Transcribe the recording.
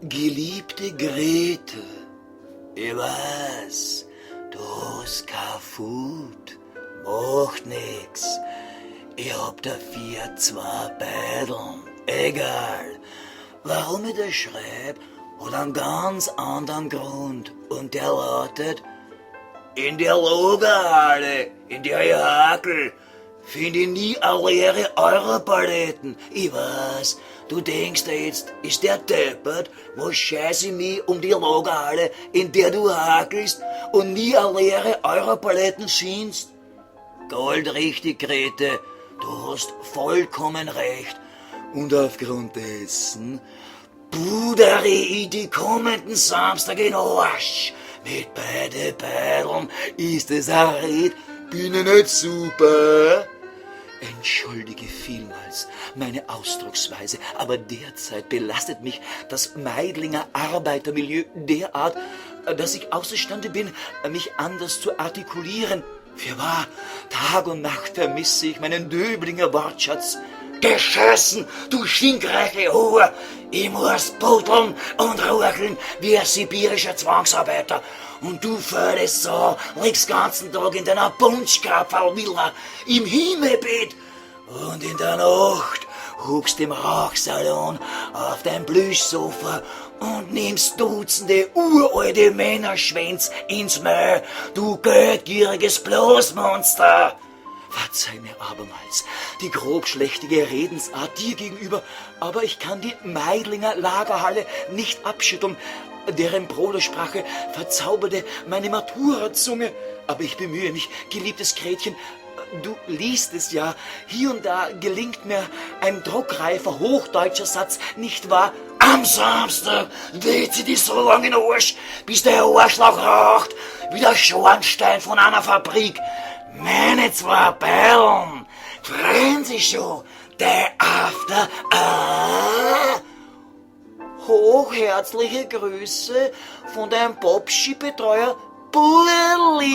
Geliebte Grete, ich weiß, du hast kein Food, macht nix. Ich hab dafür zwei Beideln, egal. Warum ich das schreib, hat einen ganz anderen Grund und der lautet: In der Lagerhalle, in der ich hakel, find ich nie a leere Europaletten. Ich weiß, du denkst dir jetzt, ist der deppert, was scheiß ich mich um die Lagerhalle, in der du hakelst und nie a leere Europaletten findest? Goldrichtig, Grete, du hast vollkommen recht. Und aufgrund dessen pudere ich die kommenden Samstag in Arsch mit beide Beideln. Ist es a Red? Bin ich nicht super? Entschuldige vielmals meine Ausdrucksweise, aber derzeit belastet mich das Meidlinger Arbeitermilieu derart, dass ich außerstande bin, mich anders zu artikulieren. Fürwahr, Tag und Nacht vermisse ich meinen Döblinger Wortschatz. Geschossen, du stinkreiche Hure! Ich muss buddeln und rucheln wie ein sibirischer Zwangsarbeiter. Und du faule Sau, liegst ganzen Tag in deiner Punschkrapferl-Villa im Himmelbett. Und in der Nacht hockst im Rauchsalon auf dein Plüschsofa und nimmst Dutzende uralte Männerschwänz ins Maul, du geldgieriges Blasmonster! Verzeih mir abermals die grobschlächtige Redensart dir gegenüber, aber ich kann die Meidlinger Lagerhalle nicht abschütteln, deren Brodersprache verzauberte meine Matura-Zunge. Aber ich bemühe mich, geliebtes Gretchen, du liest es ja, hier und da gelingt mir ein druckreifer hochdeutscher Satz, nicht wahr? Am Samstag weht sie dich so lange in den Arsch, bis der Arschloch raucht, wie der Schornstein von einer Fabrik. Meine zwei Beideln freuen sich schon, day after. Ah. Hochherzliche Grüße von deinem Popschi-Betreuer Bulli.